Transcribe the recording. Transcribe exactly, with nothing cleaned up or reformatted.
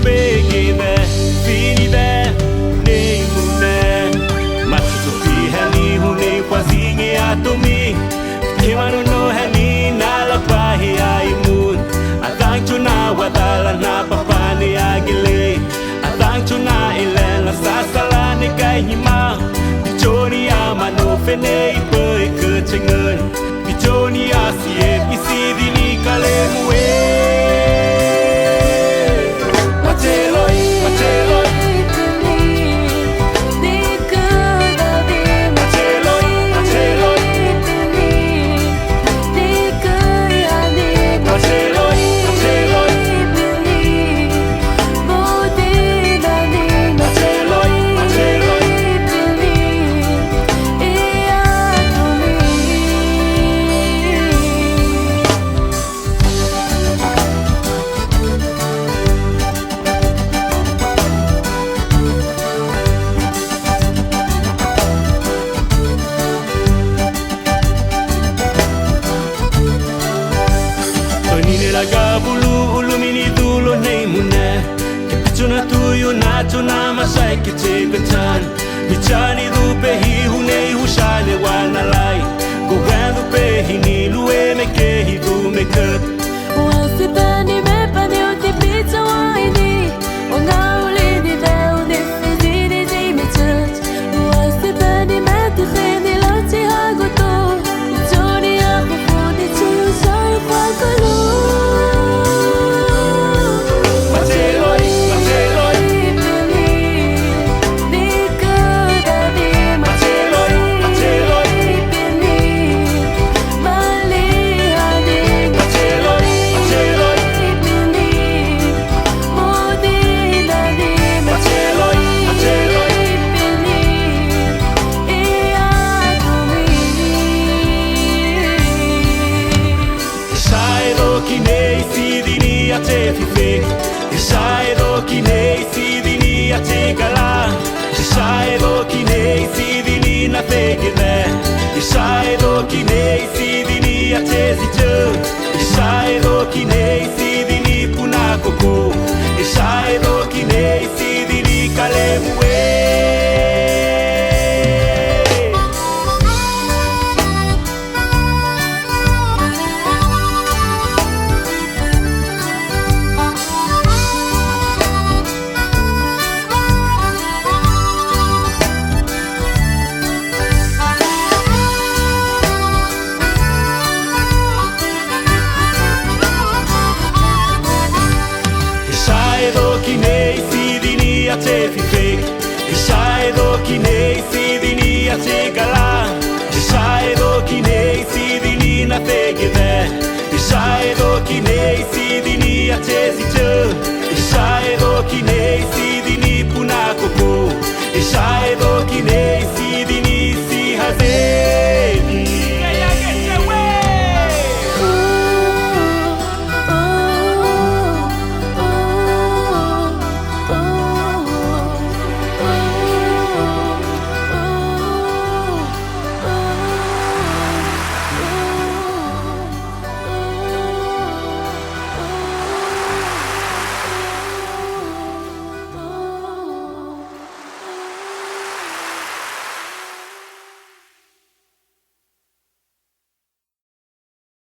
Peghive, finive, nei mune. Machuchu pi hani hu nei pazingi atomi. Kemano no hani na la pahi ai mun. Atang chuna wadala na papani agile. Atang chuna ilena sasala ne kai hima. Pichoni ama no fene ipo ikachengan. Pichoni asi e pisidini kalemue. Macheloi, macheloi. Macheloi, macheloi. Macheloi, macheloi. Macheloi, macheloi. Onine la gabulu ulumini dulo nei mune. Kipichuna tuyu na chuna masai kichikachan. Michani dupe hi hunei hushale wanalai. Kuwendu pe hini lue mekehi du mekat. Wasipani mepani uti picha waini. Ona ulini ve uni fizini zi michut. Wasipani meti khini lati hagutu. Juni ya kufuni chusai kwakalu. Macheloi, macheloi. Shaido kinei sidini ache fifek. Shaido kinei sidini ache gala. Shaido kinei sidini na fekene. Shaido kinei sidini ache sichu. Shaido kinei sidini kuna koko. Shaido kinei sidini kalemue. Shaido kinei sidini ache fifek. Shaido kinei sidini ache gala. Shaido kinei sidini na fekene. Shaido kinei sidini ache si